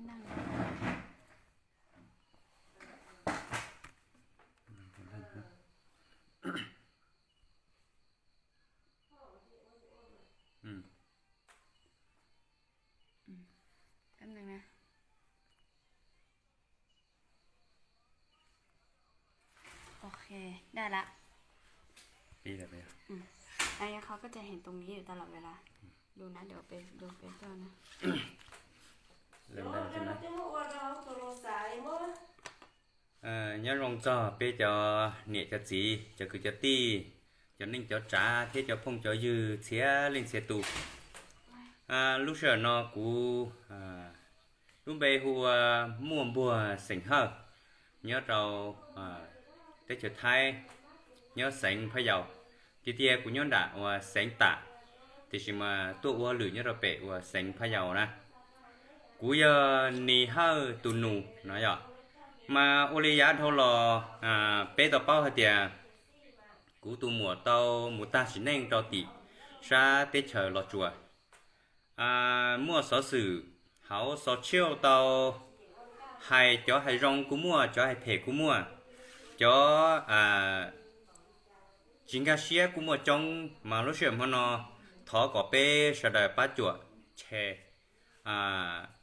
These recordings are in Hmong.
Ok,ได้ละ Ib yam, ib yam. Anh, khó có thể hiện tùng nghĩa được ta lặp lại là. Đừng nói được về, đừng về cho nó. Nyob zoo txog peb cov niam cov txiv, cov kwv cov tij, cov neej cov tsav thiab cov phooj cov ywg txhia leej txhia tus. Lub sij hawm no kuv lub npe hu ua Muaj Npuag xeem Hawj, nyob rau teb chaws Thaib, nyob xeev Phaj Yaus. Tiag tiag kuv nyob nram uas xeev Tam, tiam sis mas tuaj ua hauj lwm nyob rau pem uas xeev Phaj Yaus na. Kuv yog Nis Hawj tus nus no yom. Mas ua li yav dhau los peb tau paub hais tias kuv tus muam tau mus tag sim neej rau tim sab teb chaws Los Tsuas. Muaj xov xwm hauv xov tshiab tau hais, cov hais zoo kuj muaj, cov hais phem kuj muaj. Cov tsis nkag siab kuj muaj coob, mas lub sij hawm hmo no thov kom peb sawv daws pab cuam tshe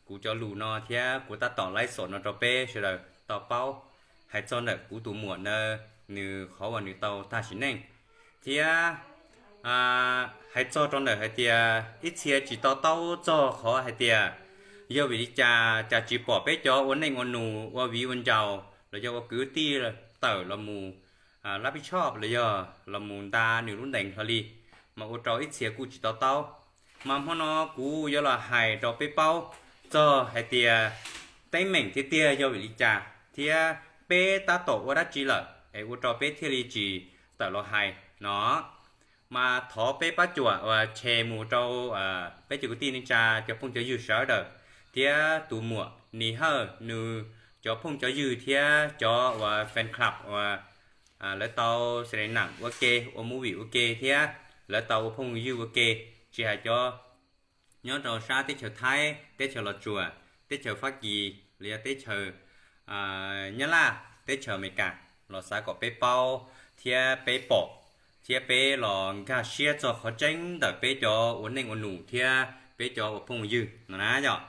kuv cov lus no thiab kuv tab tom laib xom no rau peb sawv daws tau paub hais txog ntawm kuv tus muam ntawd, nws qhov uas nws tau tag sim neej. Thiab hais txog rau ntawm hais tias ib txhia tsis to taub txog qhov hais tias yog vim li cas cas tsis pom peb cov ua neej ua nus, ua viv ua ncaus los yog ua kwv tij tawm los mus lab pij tshoj los yog los mus nta nws lub ntees hlo li, mas ua rau ib txhia kuj tsis to taub. Mas hmo no kuv yuav los hais rau peb paub txog hais tias teeb meem tiag tiag yog vim li cas thiab peb tab tom ua dab tsi lawm es ua rau peb thiaj li tsis tawm los hais no. Mas thov peb pab cuam uas tshe mus rau peb cov kwv tij neej tsa, cov phooj cov ywg sawv daws, thiab tus muam Nis Hawj nws cov phooj cov ywg thiab cov uas fan club uas lawv tau xi nees nam ua ke, ua movie ua ke thiab lawv tau ua phooj ywg ua ke, tsis hais cov nyob rau sab teb chaws Thaib, teb chaws Los Tsuas, teb chaws Fab Kis los yog teb chaws Nyab Laj, teb chaws Amelikas los xav kom peb paub thiab peb pom thiab peb los nkag siab txog qhov tseeb ntawm peb cov ua neej ua nus thiab peb cov ua phooj ywg no na yom.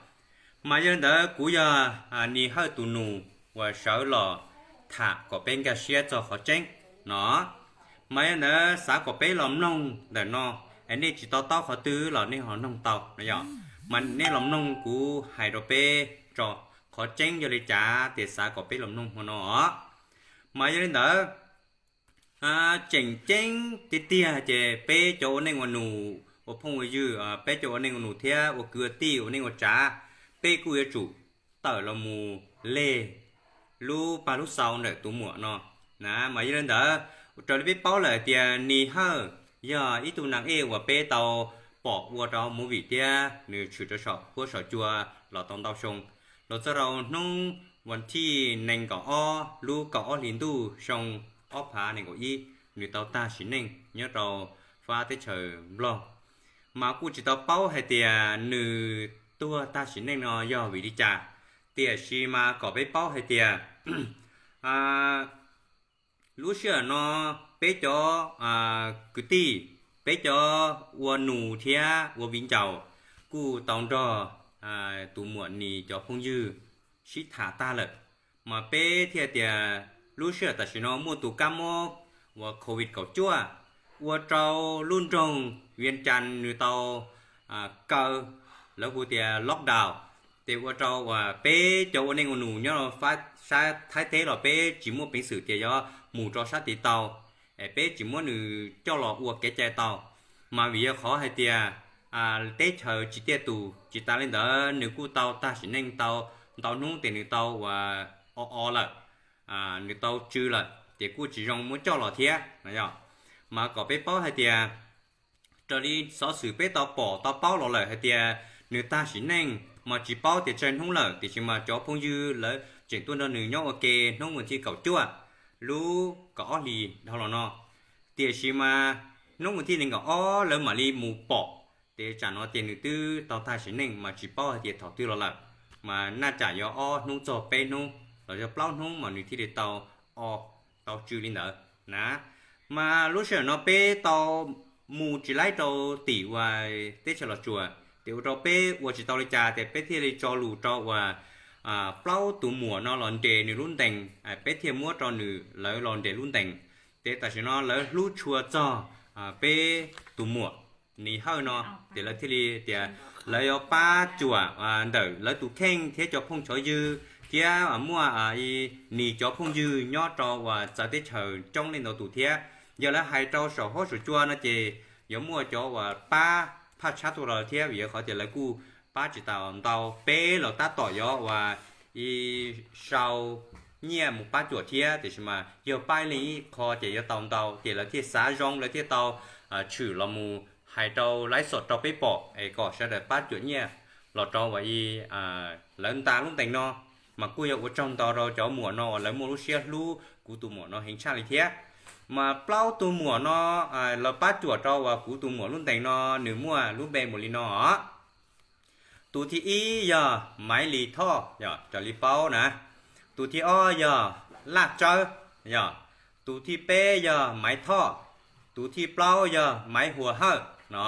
Mas yog li ntawd kuv yog Nis Hawj tus nus uas sawv los tham kom peb nkag siab txog qhov tseeb no. Mas yog li ntawd xav kom peb los mloog ntawm no, es nej tsis to taub qhov twg los nej ho mloog tau no yom. Mas nej los mloog kuv hais rau peb tso, qhov tseeb yog li cas ces xav kom peb los mloog hmo no os. Mas yog li ntawd, tseem ceeb tiag tiag ces peb cov ua neej ua nus, ua phooj ua ywg, peb cov ua neej ua nus thiab ua kwv ua tij ua neej ua tsav, peb kuj yuav tsum tawm los mus leg lub paj lub xau ntawm tus muam no na. Mas yog li ntawd, raws li peb paub lawm hais tias Nis Hawj yog ib tug nas ej uas peb tau pom ua rau movie thiab nws tshwm rau saum huab saum cua los tau ntau xyoo, los txog rau hnub vas thij nees nkaum ob lub kaum ob hlis ntuj xyoo ob phav nees nkaum ib, nws tau tag sim neej nyob rau fab teb chaws Nplog. Mas kuj tsis tau paub hais tias nws tuag tag sim neej no yog vim li cas, tiam sis mas kom peb paub hais tias lub sij hawm no peb cov kwv tij, peb cov ua nus thiab ua viv ncaus kuj tau nrog tus muam Nis cov phooj ywg sib tham tag lawm. Mas peb thiaj tias lub sij hawm tam sim no muaj tus kab mob uas covid kaum cuaj ua rau lub nroog Vias Cas nws tau kaw, lawv hu tias lockdown, ces ua rau uas peb cov ua neej ua nus nyob sab Thaib teb los peb tsis muaj peev xwm tias yuav mus rau sab tid tau, es peb tsis muab nws coj los ua kev cai tau. Mas vim yog qhov hais tias teb chaws tsis tiaj tus, tsis tas li ntawd nws kuj tau tag sim neej tau ntau hnub ces nws tau uas o o lawm, nws tau tsw lawm ces kuj tsis zoo muab coj los thiab no yom. Mas kom peb paub hais tias raws li xov xwm peb tau pom tau paub los lawm hais tias nws tag sim neej mas tsis paub tias tsawg hnub lawm, tiam sis mas cov phooj ywg lawv tseem tuaj nrog nws nyob ua ke hnub vas thij kaum cuaj lub kaum ob hlis dhau los no. Tiam sis mas hnub vas thij nees nkaum ob lawv mam li mus pom, ces tsam no tias nws twb tau tag sim neej mas tsis paub hais tias thaum twg los lawm. mas naj tsam yuav ob hnub txog peb hnub los yog plaub hnub mas nws thiaj li tau o, tau tsw li ntawd na. Mas lub sij hawm no peb tau mus tsis laib rau tim uas teb chaws Los Tsuas, ces ua rau peb ua tsis tau li cas, ces peb thiaj li tso lus rau uas plaub tus muam no los nres nws lub ntees, peb thiaj muab rau nws, lawv los nres lub ntees. Ces tam sim no lawv hlub tshua txog peb tus muam Nis Hawj no, ces lawv thiaj li tias lawv yuav pab cuam ntawm lawv tus kheej thiab cov phooj cov ywg thiab muaj nis cov phooj ywg nyob rau uas txawv teb chaws coob leej ntau tus thiab. Yog lawv hais rau saum huab saum cua no ces yuav muaj cov uas pab phaj tshab tuaj rau lawv thiab, vim yog qhov tias lawv kuj pab tsis tau ntau, peb los tab tom yuav uas ib sau nyiaj mus pab cuam thiab, tiam sis mas yog pab ib leeg ib qho ces yuav tau ntau, ces lawv thiaj xav zoo lawv thiaj tau tshwm los mus hais rau live show rau peb pom es kom sawv daws pab cuam nyiaj los rau uas lawv nta lub ntees no. Mas kuj yog ua tsaug ntau rau cov muam no uas lawv muaj lub siab hlub kuv tus muam no heev tshaj li thiab. Mas plaub tus muam no los pab cuam rau uas kuv tus muam lub ntees no nws muaj lub npe mus li no os. Tus thib ib yog Maiv Lis Thoj, yog raws li paub na. Tus thib ob yog Laj Tsawb, yog. Tus thib peb yog Maiv Thoj. Tus thib plaub yog Maiv Hua Hawj no.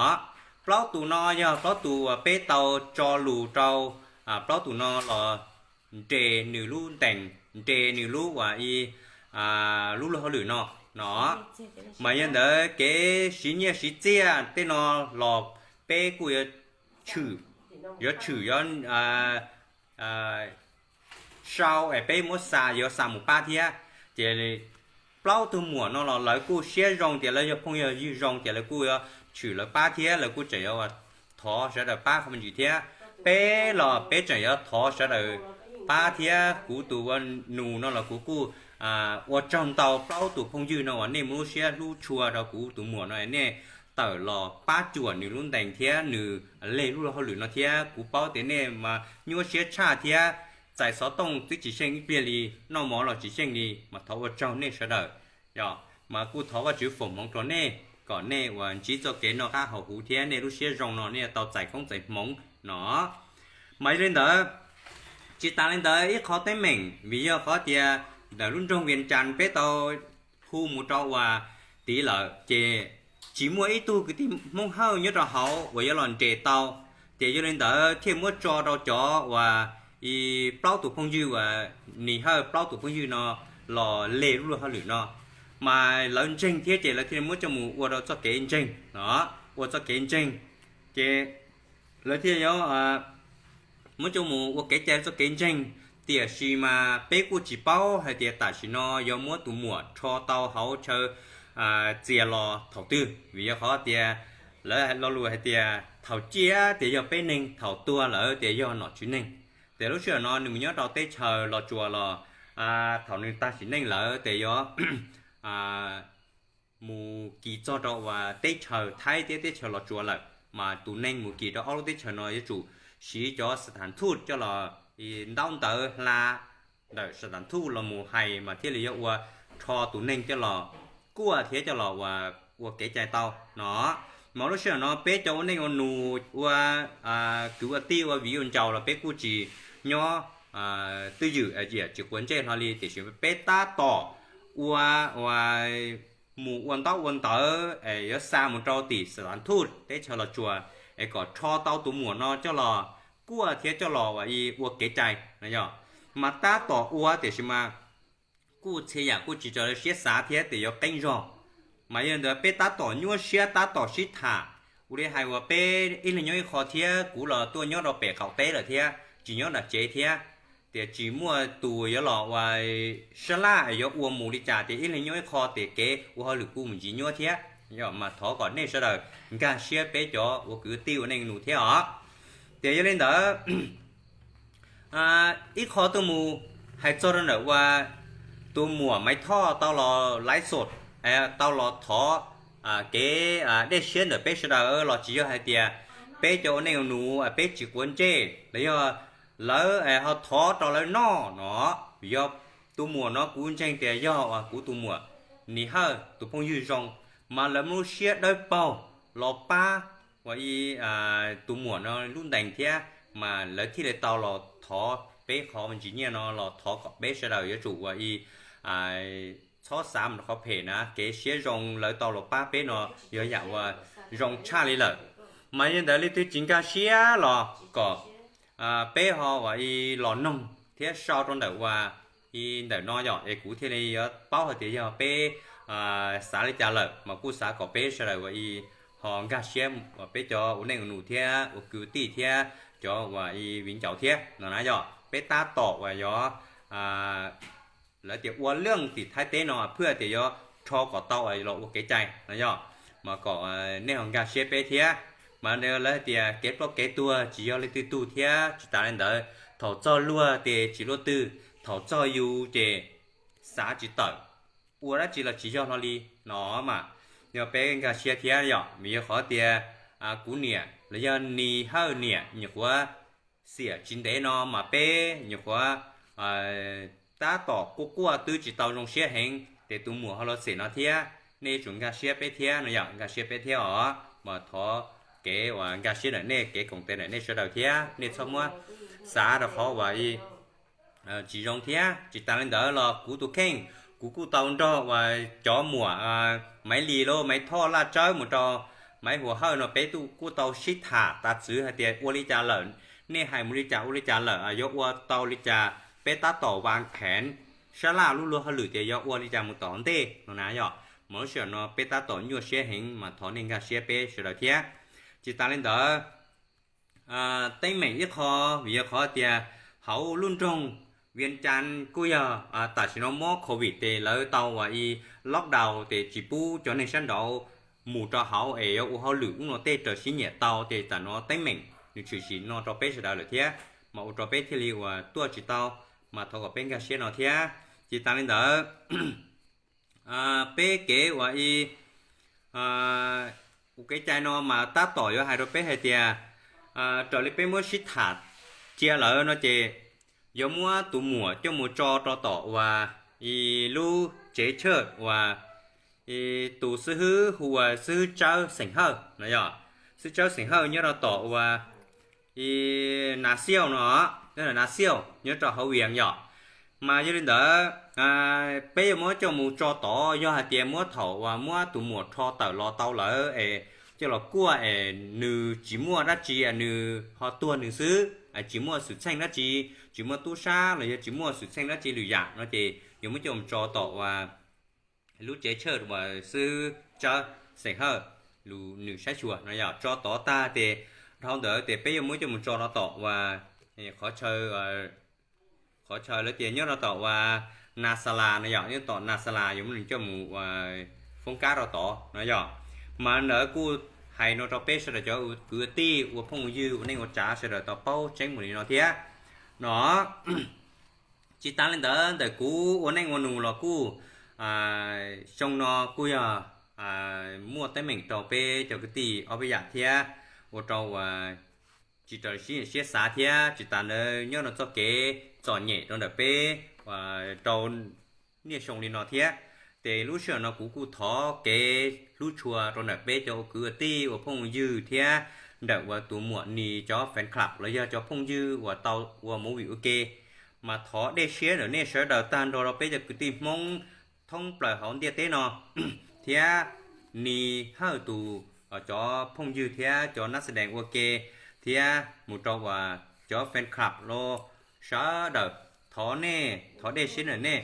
Plaub tus no yog plaub tus uas peb tau tso lus rau plaub tus no los nres nws lub ntees, nres nws lub uas ib lub luag hauj lwm no no. Mas yog ntawd kev siv nyiaj siv txiaj tej no los peb kuj yuav tshwm, yuav tshwm yuav sau es peb muab xa, yuav xa mus pab thiab. Ces plaub tug muam no los lawv kuj siab zoo tias lawv yog phooj yog ywg zoo ces lawv kuj yuav tshwm lawv pab thiab, lawv kuj tseem yuav thov sawv daws pab qhov me ntsis thiab. Peb los peb tseem yuav thov sawv daws pab thiab. Kuv tus ua nus no los kuv kuj ua tsaug ntau plaub tus phooj ywg no uas nej muaj lub siab hlub tshua rau kuv tus muam no, nej tawm los pab cuam nws lub ntees thiab nws leg lub luag hauj lwm no thiab. Kuv paub tias nej mas nyuaj siab tshaj thiab txais xov tooj twb tsis xyeej ib pliag li, noj mov los tsis xyeej li, mas thov ua tsaug nej sawv daws. Yog mas kuj thov Vajtswv foom hmoov rau nej kom nej uas ntsib txoj kev noj qab haus huv thiab nej lub siab zoo no nej tau txais koob txais hmoov no. Mas yog li ntawd, tsis tas li ntawd ib qho teeb meem vim yog qhov tias ntawm lub nroog Vias Cas peb tau hu mus rau uas tid lawm ces tsis muaj ib tug kwv tij Hmoob Hawj nyob rau hauv uas yuav los nres tau. Ces yog li ntawd thiaj muab tso rau cov uas plaub tus phooj ywg uas Nis Hawj plaub tus phooj ywg no los leg lub luag hauj lwm no. Mas lawv ntseeg thiab ces lawv thiaj li muab coj mus ua rau txoj kev ntseeg no, ua txoj kev ntseeg. Ces lawv thiaj muab coj mus ua kev cai txoj kev ntseeg. Tiam sis mas peb kuj tsis paub hais tias tam sim no yuav muab tus muam rho tau hauv chaw txias los thaum twg, vim yog qhov tias lawv lo lus hais tias thaum ciaj tias yog peb neeg, thaum tuag lawm tias yog nom tswv neeg. Tias lub sij hawm no nws mus nyob rau teb chaws Los Tsuas los thaum nws tag sim neej lawm tias yuav mus kis txog rau uas teb chaws Thaib thiab teb chaws Los Tsuas lawm, mas tus neeg mus kis rau ob lub teb chaws no yuav tsum siv cov xa thas thuj coj los, ntaub ntawv hla ntawm xa thas thuj los mus hais mas thiaj li yuav ua rho tus neeg coj los kuaj thiab coj los ua kev cai tau no. Mas lub sij hawm no peb cov ua neej ua nus, ua kwv ua tij, ua viv ua ncaus los peb kuj tsis nyob twj ywm, tsis quav ntsej hlo li, tiam sis peb tab tom ua, ua mus ua ntaub ua ntawv es yuav xa mus rau tim xa thas thuj teb chaws Los Tsuas es kom rho tau tus muam no coj los kuaj thiab coj los ua kev cai no. Yog mas tab tom ua tiam sis mas kuj txhia yam kuj tsis raws siab xav thiab tias yuav qeeb zog. Mas yog li ntawd peb tab tom nyuaj siab tab tom sib tham, ua li hais uas peb ib leeg nyob ib qho thiab kuv los tuaj nyob rau pem qaum teb lawm thiab tsis nyob nram tsev thiab, tias tsis muaj tus yuav los ua sab laj yuav ua mus li cas tias ib leeg nyob ib qho tias kev ua hauj lwm kuj mus ntsis nyuaj thiab. Yog mas thov kom nej sawv daws nkag siab peb cov ua kwv tij ua neej nus thiab os. Tias yog li ntawd ib qho tuaj mus hais txog rau ntawm uas tus muam Maiv Thoj tau los live show, tau los thov kev dej siab ntawm peb sawv daws los tsis yog hais tias peb cov ua neej ua nus peb tsis quav ntsej los yog lawv ho thov rau lawv noj no. Yog tus muam no kuv ntseeg tias yog uas kuv tus muam Nis Hawj tus phooj ywg zoo, mas lawv muaj lub siab dawb paug los pab uas tus muam no lub ntees thiab mas lawv thiaj li tau los thov peb qhov me ntsis nyiaj no los thov kom peb sawv daws yuav tsum ua ib txhob xav mus rau qhov phem na, kev siab zoo lawv tau los pab peb no yog yam uas zoo tshaj li lawm. Mas yog ntawd leej twg tsis nkag siab los kom peb ho ua ib los noog thiab sau rau ntawm ua ib ntawm no yom, es kuv thiaj li yuav paub hais tias yog peb xav li cas lawm, mas kuj xav kom peb sawv daws ua ib ho nkag siab, peb cov ua neej ua nus thiab ua kwv ua tij thiab cov ua ib viv ncaus thiab no na yog peb tab tom uas yog lawv tias ua leej tim Thaib teb no phwj tias yuav rho kom tau los ua kev cai no yog, mas kom nej ho nkag siab peb thiab. Mas lawv hais tias kev ploj kev tuag tsis yog leej twg tug thiab, tsis tas li ntawd thaum txog luag ces tsis luaj twg, thaum txog yus ces xav tsis tawm, ua dab tsi los tsis yog hlo li no mas yog peb nkag siab thiab yom, vim yog qhov tias kuv niam los yog Nis Hawj niam nyuam qhuav xiam tsis ntev no mas peb nyuam qhuav tab tom quaj quaj twb tsis tau zoo siab heev ces tus muam ho los xiam no thiab, nej yuav tsum nkag siab peb thiab no yom, nkag siab peb thiab os, mas thov kev uas nkag siab ntawm nej, kev koom tes ntawm nej sawv daws thiab, nej txhob muab xav rau qhov uas tsis zoo thiab. Tsis tas li ntawd los kuv tus kheej, kuv kuj tau nrog uas cov muam Maiv Lis los Maiv Thoj Laj Tsawb mus rau Maiv Huas Hawj no peb kuj tau sib tham tas txwv hais tias ua li cas lawm, nej hais mus li cas ua li cas lawm, yuav ua tau li cas, peb tab tom vas kheev sab laj lub luag hauj lwm tias yuav ua li cas mus tom ntej no na yom. Mas lub sij hawm no peb tab tom nyuaj siab heev mas thov nej nkag siab peb sawv daws thiab. Tsis tas li ntawd teeb meem ib qho, vim yog qhov tias hauv lub nroog Vias Cas kuj yog tam sim no mob covid ces lawv tau uas ib lockdown ces tsis pub cov neeg sab nraud mus rau hauv es yuav ua hauj lwm ub no tej raws siab nyiam tau ces tam no teeb meem nws tshwm sim no rau peb sawv daws lawm thiab, mas ua rau peb thiaj li uas tuaj tsis tau, mas thov kom peb nkag siab no thiab. Tsis tas li ntawd peb kev uas ib ua kev cai no mas tab tom yuav hais rau peb hais tias raws li peb muab sib tham cia lawm no ces yuav muab tus muam coj mus tso rau tom uas ib lub tsev church uas tus xib hwb hu ua xib hwb Tsawb xeem Hawj no yog, xib hwb Tsawb xeem Hawj nyob rau tom uas ib Nas Xiauj no, nyob Nas Xiauj nyob rau hauv Vias yom. Mas yog li ntawd peb yuav muab coj mus tso tod, yog hais tias muab thaum uas muab tus muam rho tawm los tau lawm es coj los kuaj es nws tsis muaj dab tsi, nws ho tuag nws xwb, tsis muaj xwm txheej dab tsi, tsis muaj tub sab los yog tsis muaj xwm txheej dab tsi lwm yam no ces yuav muab coj mus tso tom uas lub tsev church uas xib hwb Tsawb xeem Hawj nws saib xyuas no yog tso tod tag ces dhau ntawd ces peb yuav muab coj mus tso rau tom uas qhov chaw lawv tias nyob rau tom uas Nas Xas Las no yog, nyob tom Nas Xas Las yuav muab nws coj mus uas foob kab rau tod no yog. Mas ntawd kuj hais no rau peb sawv daws cov kwv tij ua phooj ywg ua neej ua tsav sawv daws tau paub tseeb mus li no thiab no. Tsis tas li ntawd ntawm kuv ua neej ua nus los kuj xyoo no kuj yog muaj teeb meem rau peb cov kwv tij ob peb yam thiab, ua rau uas tsis raws siab nyiam siab xav thiab. Tsis tas ntawd nyob rau txoj kev txom nyem rau ntawm peb rau niaj xyoo li no thiab. Ces lub sij hawm no kuv kuj thov kev hlub tshua rau ntawm peb cov ua kwv ua tij ua phooj ywg thiab ntawm uas tus muam Nis cov fan club los yog cov phooj ywg uas tau ua movie ua ke, mas thov dej siab ntawm nej sawv daws tag nrho rau peb cov kwv tij Hmoob thoob plaws hauv ntiaj teb no thiab Nis Hawj tus cov phooj ywg thiab cov nab xas dees ua ke thiab mus rau uas cov fan club los sawv daws, thov nej thov dej siab ntawm nej.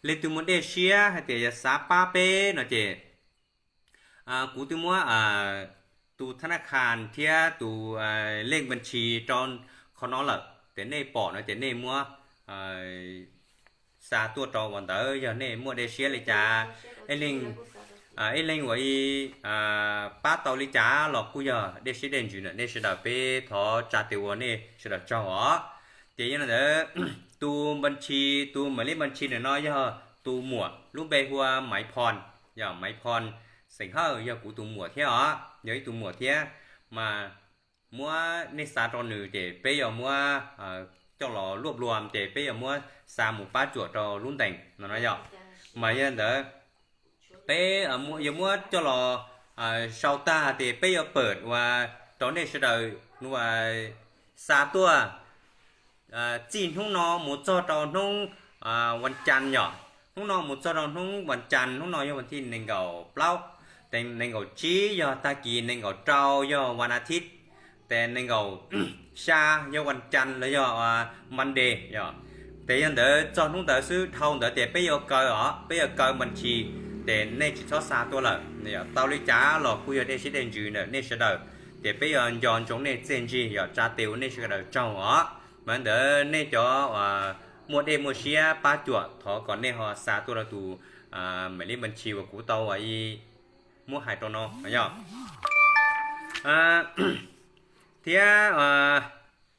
Leej twg muaj dej siab hais tias yog xav pab peb no ces kuv twb muab tus thab nab khas thiab tus lej npas tshis rau qhov no lawm, ces nej pom no ces nej muab xa tuaj rau uas ntawd yog nej muaj dej siab li cas, ib leeg uas ib pab tau li cas los kuj yog dej siab dej ntsws ntawm nej sawv daws, peb thov tsa tes ua nej sawv daws tsaug os. Ces yog li ntawd tus npas tshis, tus mam lej npas tshis ntawm no yog tus muam lub npe hu ua Maiv Phon, yog Maiv Phon xeem Hawj yog kuv tus muam thiab os, yog ib tug muam thiab. Mas muab nej xa rau nws ces peb yuav muab coj los luaj luas ces peb yuav muab xa mus pab cuam rau lub ntees no no yog. Mas yog li ntawd peb yuav muab coj los sau tag ces peb yuav pawm uas rau nej sawv daws ua xa tuaj txij hnub no mus txog rau hnub vas cas yom. Hnub no mus txog rau hnub vas cas, hnub no yog vas thij nees nkaum plaub, tes nees nkaum tsib yog tag kis, nees nkaum rau yog vas as thiv, tes nees nkaum xya yog vas cas los yog Monday yom. Tes yog ntawd txog hnub ntawd xwb, dhau ntawd tes peb yuav kaw os, peb yuav kaw vas thij, tes nej tsis txhob xa tuaj lawm. Tau li cas los kuj yog dej siab dej ntsws ntawm nej sawv daws, ces peb yuav nco ntsoov nej txiaj ntsig yom, tsa tes ua nej sawv daws tsaug os. Mas ntawd nej cov muaj dej muaj siab pab cuam thov kom nej ho xa tuaj rau tus maim li vas thij uas kuv tau muab hais rau no yog. Thiab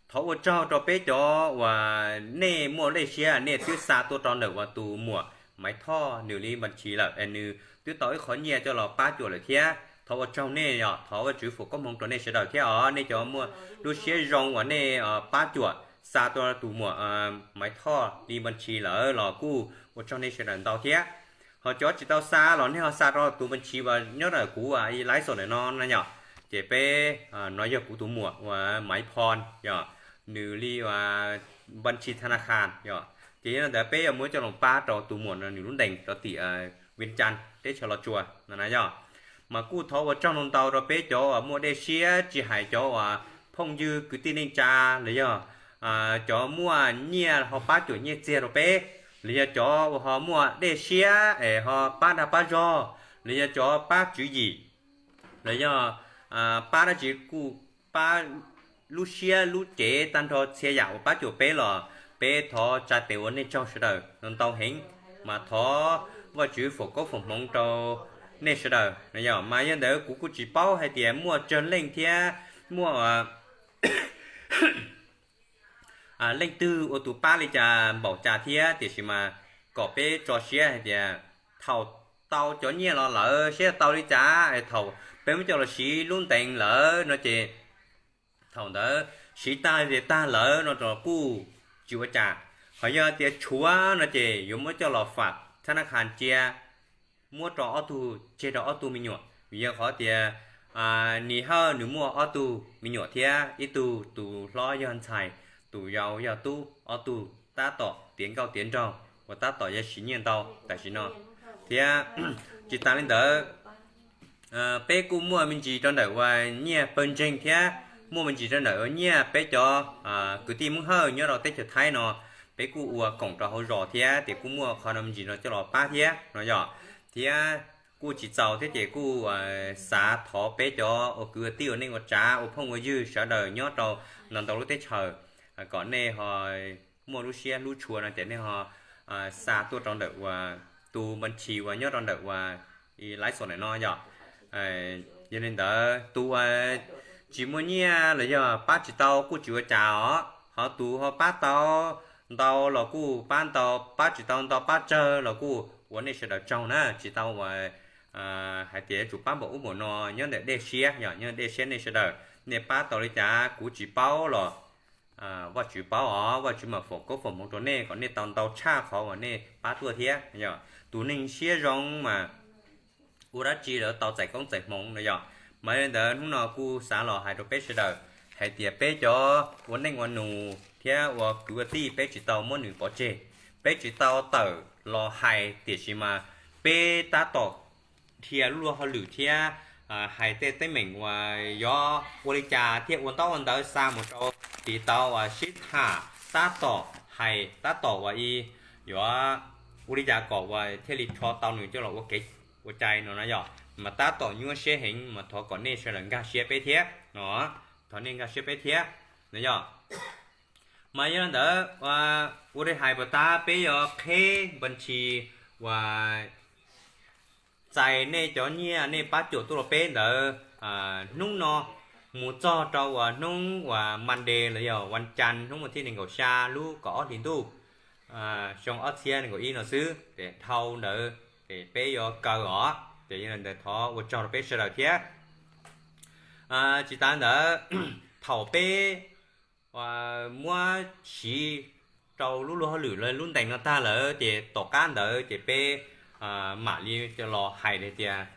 thov ua tsaug rau peb cov uas nej muaj dej siab nej twb xa tuaj rau ntawm uas tus muam Maiv Thoj nws li vas thij lawm es nws twb tau ib qho nyiaj coj los pab cuam lawm thiab. Thov ua tsaug nej yom, thov Vajtswv foom koob hmoov rau nej sawv daws thiab os. Nej cov muaj lub siab zoo uas nej pab cuam xa tuaj tus muam Maiv Thoj li vas thij lawm los kuj ua tsaug nej sawv daws ntau thiab. Ho cov tsis tau xa los nej ho xa rau tus vas thij uas nyob ntawm kuv ib live show ntawm no na yom. Ces peb, no yog kuv tus muam uas Maiv Phoj yom, nws li vas thij thab naj khas yom. Ces yog li ntawd peb yuav muab coj los pab rau tus muam no nws lub ntees rau tim Vias Cas teb chaws Los Tsuas no na yom. Mas kuj thov ua tsaug ntau rau peb cov uas muaj dej siab, tsis hais cov uas phooj ywg kwv tij neej tsa, los yog cov muaj nyiaj ho pab cuam nyiaj txiag rau peb, los yog cov uas ho muaj dej siab es ho pab dag pab zog, los yog cov pab tswv yim, los yog pab dab tsi kuj pab lub siab lub cev tag nrho txhia yam uas pab cuam peb los peb thov tsa tes ua nej tsaug sawv daws ntau heev. Mas thov Vajtswv foom koob foom hmoov rau nej sawv daws no yom. Mas yog ntawd kuv kuj tsis paub hais tias muaj tsawg leej thiab muaj leej twg ua tus pab li cas npaum cas thiab, tiam sis mas kom peb tso siab hais tias thaum tau cov nyiaj los lawm seb tau li cas, thaum peb muab coj los siv lub ntees lawm no ces thaum ntawd siv tag ces tag lawm no los kuj tsis ua cas. Ho yog tias tshuav no ces yuav muab coj los fam thab naj khas cia, muab rau ob tug, tseg rau ob tug me nyuam, vim yog qhov tias Nis Hawj nws muaj ob tug me nyuam thiab ib tug tus hlob yog ntxhais, tus yau yog tub, ob tug tab tom tiav nkauj tiav nraug uas tab tom yuav siv nyiaj ntau tam sim no. Thiab tsis tas li ntawd, peb kuj muaj me ntsis rau ntawm uas nyiaj pawg ntseeg thiab muaj me ntsis rau ntawm uas nyiaj peb cov kwv tij Hmoob Hawj nyob rau teb chaws Thaib no, peb kuj ua koom rau hauv zos thiab ces kuj muaj qhov no me ntsis no coj los pab thiab no yom. Thiab kuj tsis txaus thiab ces kuj xav thov peb cov ua kwv ua tij ua neej ua tsav ua phooj ua ywg sawv daws nyob rau ntau ntau lub teb chaws kom nej ho muaj lub siab hlub tshua no ces nej ho xa tuaj rau ntawm uas tus vas thij uas nyob rau ntawm uas live show ntawm no yom. Yog li ntawd tus uas tsis muaj nyiaj los yog pab tsis tau kuj tsis ua cas os, ho tus ho pab tau ntau los kuj pab ntau, pab tsis tau ntau pab tsawg los kuj ua nej sawv daws tsaug na, tsis tau uas hais tias yuav tsum pab npaum ub npaum no, nyob ntawm dej siab yom, nyob ntawm dej siab nej sawv daws. Nej pab tau li cas kuv tsis paub los Vajtswv paub os, Vajtswv mam foom koob foom hmoov rau nej kom nej tau ntau tshaj qhov uas nej pab tuaj thiab yom. Tus neeg siab zoo mas ua dab tsi lawv tau txais koob txais hmoov no yom. Mas li ntawd hnub no kuj xav los hais rau peb sawv daws hais tias peb cov ua neej ua nus thiab ua kwv ua tij peb tsis tau muab nws pov tseg, peb tsis tau tawm los hais, tiam sis mas peb tab tom dhia lub luag hauj lwm thiab hais tej teeb meem uas yuav ua li cas thiaj ua ntaub ua ntawv xa mus rau tiv tau uas sib tham, tab tom hais tab tom uas ib yuav ua li cas kom uas thiaj li rho tau nws coj los ua kev ua cai no na yom. Mas tab tom nyuaj siab heev mas thov kom nej sawv daws nkag siab peb thiab no, thov nej nkag siab peb thiab no yom. Mas yog li ntawd ua li hais puas tas peb yuav qheb vas thij uas txais nej cov nyiaj nej pab cuam tuaj rau peb ntawd hnub no mus txog rau uas hnub uas Monday los yog vas cas hnub vas thij nees nkaum xya lub kaum ob hlis ntuj xyoo ob txhiab nees nkaum ib no xwb ces dhau ntawd ces peb yuav kaw os. Ces yog li ntawd thov ua tsaug rau peb sawv daws thiab. Tsis tas ntawd, thaum peb muab siv rau lub luag hauj lwm lub ntees no tag lawm ces tom qab ntawd ces peb mam li los hais tias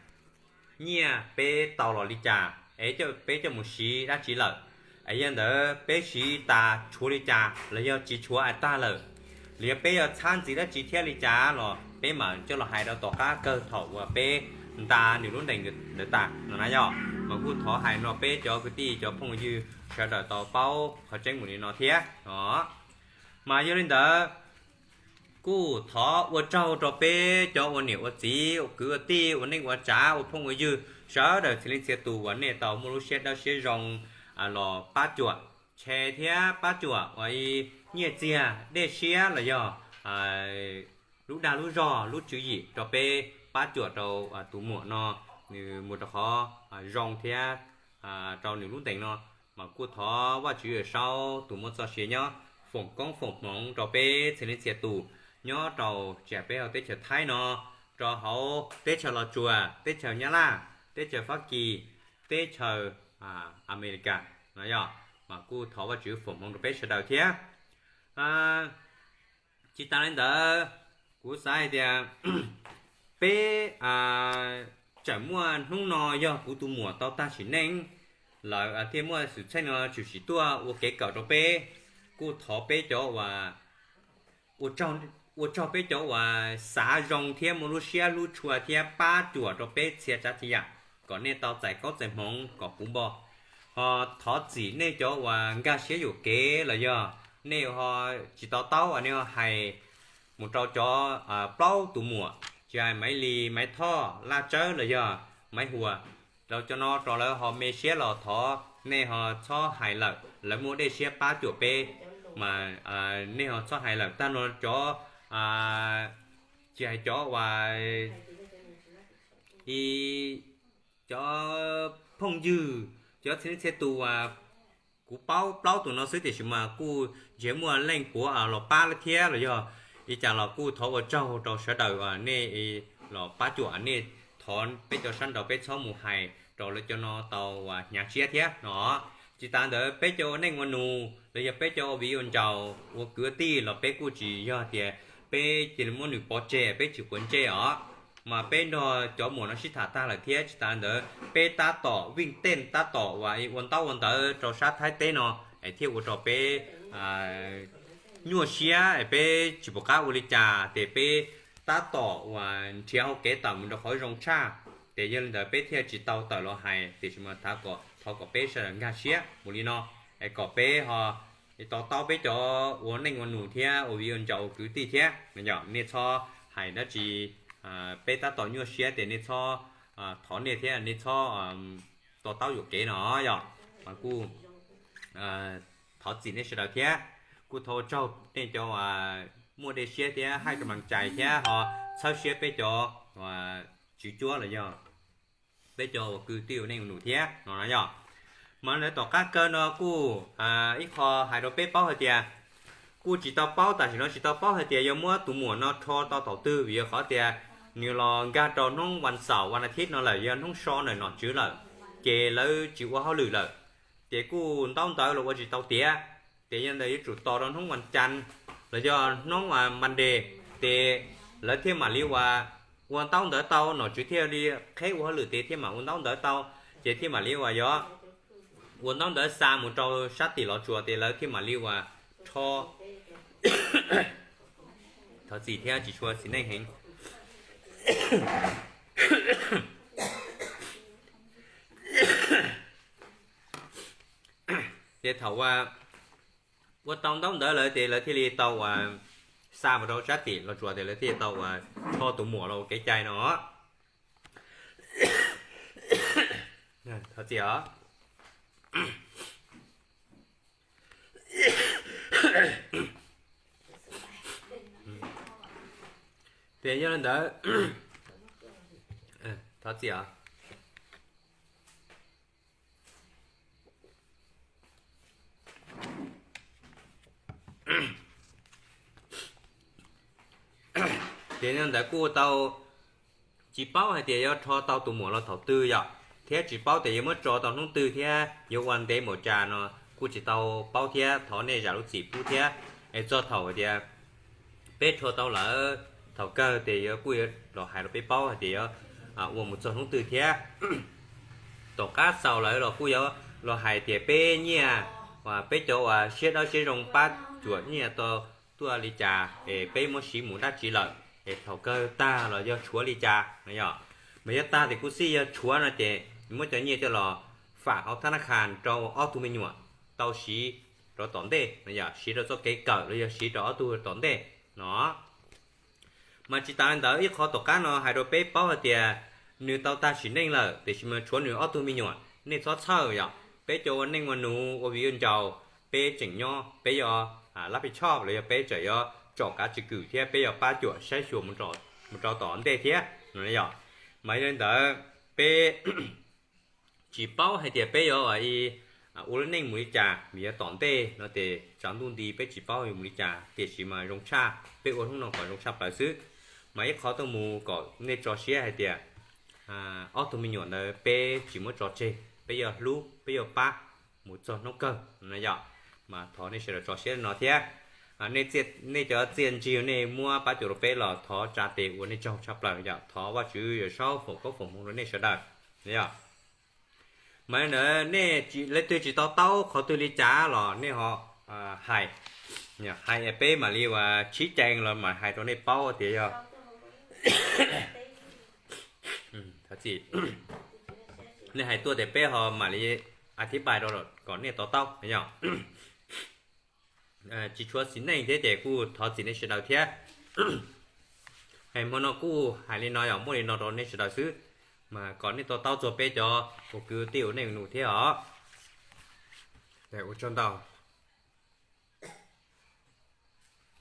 nyiaj peb tau los li cas es peb coj mus siv dab tsi lawm. Es yog ntawd peb siv tas tshuav li cas los yog tsis tshuav hais tag lawm, los yog peb yuav txhab ntxiv dab tsi thiab li cas los peb mam coj los hais rau tom qab kawg thaum uas peb nta nws lub ntees ntawd tas no na yog. Mas kuj thov hais no peb cov kwv tij cov phooj ywg sawv daws tau paub qhov tseeb mus li no thiab os. Mas yog li ntawd, kuj thov ua tsaug rau peb cov ua niam ua txiv, ua kwv ua tij, ua neej ua tsav, ua phooj ua ywg sawv daws txhia leej txhia tus uas nej tau muaj lub siab dawb siab zoo los pab cuam, ntshe thiab pab cuam uas nyiaj txiag dej siab los yog lub dag lub zog lub tswv yim rau peb, pab cuam rau tus muam no nws mus rau qhov zoo thiab rau nws lub ntees no. Mas kuj thov Vajtswv Yawm Saub tus muaj txoj sia nyob foom koob foom hmoov rau peb txhia leej txhia tus nyob rau tsis hais peb hauv teb chaws Thaib no, rau hauv teb chaws Los Tsuas, teb chaws Nyab Laj, teb chaws Fab Kis, teb chaws Amelikas no yog. Mas kuj thov Vajtswv foom hmoov rau peb sawv daws thiab. Tsis tas li ntawd, kuv xav hais tias peb tseem muaj hnub no yog kuv tus muam tau tag sim neej lawm thiaj muaj xwm txheej no tshwm sim tuaj ua kev kawm rau peb. Kuj thov peb cov uas ua tsaug peb cov uas xav zoo thiab muaj lub siab hlub tshua thiab pab cuam rau peb txhia tsav txhia yam kom nej tau txais koob txais hmoov kom puv npo. Ho thov txim nej cov uas nkag siab yuam kev los yog nej ho tsis to taub uas nej ho hais mus rau cov plaub tus muam, tsis hais Maiv Lis, Maiv Thoj, Laj Tsawb los yog Maiv Huas, rau cov no rau lawv ho me siab los thov nej ho txhob hais lawm, lawv muaj dej siab pab cuam peb. Mas nej ho txhob hais lawm tag no cov, tsis hais cov uas i cov phooj ywg, cov txhia txhia tus uas kuv paub plaub tus no xwb tiam sis mas kuj ntshe muaj leej puav los pab thiab los yog li cas los kuj thov ua tsaug rau sawv daws nej los pab cuam nej, thov peb cov sab nraud peb txhob mus hais rau lawv cov no tau ua hnyav siab thiab no. Tsis tas ntawd peb cov ua neej ua nus los yog peb cov ua viv ua ncaus ua kwv tij los peb kuj tsis yog tias peb cia li muab nws pov tseg peb tsis quav ntsej os. Mas peb nrog cov muam no sib tham tag lawm thiab tsis tas ntawd peb tab tom vij tej tab tom uas ua ntaub ua ntawv rau sab Thaib teb no es thiaj ua rau peb nyuaj siab es peb tsis pom qab ua li cas ces peb tab tom uas nrhiav hauv kev tawm mus rau qhov zoo tshaj. Ces yog li ntawd peb thiaj tsis tau tawm los hais tiam sis mas thov kom peb sawv daws nkag siab mus li no es kom peb ho to taub peb cov ua neej ua nus thiab ua viv ua ncaus ua kwv tij thiab. Nej txhob hais dab tsi, peb tab tom nyuaj siab ces nej txhob, thov nej thiab nej txhob to taub yuam kev no yog. Mas kuj thov txim nej sawv daws thiab kuj thov ua tsaug nej cov uas muaj dej siab thiab hais ka mas cais thiab ho txhawb siab peb cov tswv cuab los yog peb cov ua kwv tij ua neej ua nus thiab no yog. Mas ntawd tom qab kawg no kuj ib qho hais rau peb paub hais tias kuj tsis tau paub tam sim no tsis tau paub hais tias yuav muab tus muam no rho tau thaum twg vim yog qhov tias nws los nkag rau hnub vas xaum vas as thiv no lawm yog hnub so ntawm nom tswv lawm, ces lawv tsis ua hauj lwm lawm. Ces kuj ntaub ntawv los ua tsis tau tiav, ces yog ntawd yuav tsum tos rau hnub vas cas los yog hnub Monday, ces lawv thiaj mam li uas ua ntaub ntawv tau, nom tswv thiaj li qheb ua hauj lwm ces thiaj mam ua ntaub ntawv tau, ces thiaj mam li uas yog ua ntaub ntawv xa mus rau sab tim Los Tsuas ces lawv thiaj mam li uas rho. Thov txim thiab tsis tshua txiv neej heev. Ces thaum uas ua tau ntaub ntawv lawm ces lawv thiaj li tau uas xa mus rau sab tim Los Tsuas ces lawv thiaj li tau uas rho tus muam los ua kev cai no. Thov txim os. Ces yog li ntawd, thov txim os. Ces yog li ntawd kuj tau tsis paub hais tias yuav rho tau tus muam los thaum twg yom, thiab tsis paub tias yuav muab tso tau hnub twg thiab yuav ua ntev npaum cas no kuj tsis tau paub thiab thov nej zam lub txim pub thiab. Es txog thaum hais tias peb rho tau lawm, thaum kawg ces yuav kuj yuav los hais rau peb paub hais tias yuav ua mus txog hnub twg thiab. Tom qab xaus lawm los kuj yuav los hais tias peb nyiaj Peb cov uas siab dawb siab zoo pab cuam nyiaj tau tuaj li cas es peb muab siv mus dab tsi lawm, es thaum kawg tag los yog tshuav li cas no yom. Mas yog tag ces kuj xij yog tshuav no ces muab cov nyiaj coj los fam hauv thab nab khas rau ob tug me nyuam tau siv rau tom ntej no yom, siv rau txoj kev kawm los yog siv rau ob tug tom ntej no. Mas tsis tas li ntawd, ib qho tom qab no hais rau peb paub hais tias nws tau tag sim neej lawm tiam sis mas tshuav nws ob tug me nyuam, nej txhob txhawj yom. Peb cov ua neej ua nus ua viv ua ncaus, peb tseem nyob peb yuav lab pij tshoj los yog peb tseem yuav tsom kav tsis kwm thiab peb yuav pab cuam saib xyuas mus rau tom ntej thiab no yom. Mas yog li ntawd peb tsis paub hais tias peb yuav ua lub neej mus li cas vim yog tom ntej no ces tsaus ntuj nti peb tsis paub yuav mus li cas, tiam sis mas zoo tshaj peb ua hnub no kom zoo tshaj plaws xwb. Mas ib qho tuaj mus kom nej tso siab hais tias ob tug me nyuam ntawd peb tsis muab tso tseg, peb yuav hlub peb yuav pab mus txog hnub kawg no yom. Mas thov nej sawv daws tso siab no thiab. Nej cov txiaj ntsig nej muab pab cuam rau peb los thov tsa tes ua nej tsaug tshaj plaws yom. Thov Vajtswv Yawm Saub foom koob foom hmoov rau nej sawv daws yom. Mas ntawd nej leej twg tsis to taub qhov twg li cas los nej ho hais, hais peb mam li ua tshib cees los mam hais rau nej paub tias yog nej hais tuaj tias peb ho mam li a thib pais rau kom nej to taub yom. Tsis tshuav xiv neej thiab ces kuj thov txim nej sawv daws thiab. Hais hmo no kuj hais li no yog muaj li no rau nej sawv daws xwb, mas kom nej to taub txog peb cov ua kwv tij ua neej ua nus thiab os. Ua tsaug ntau.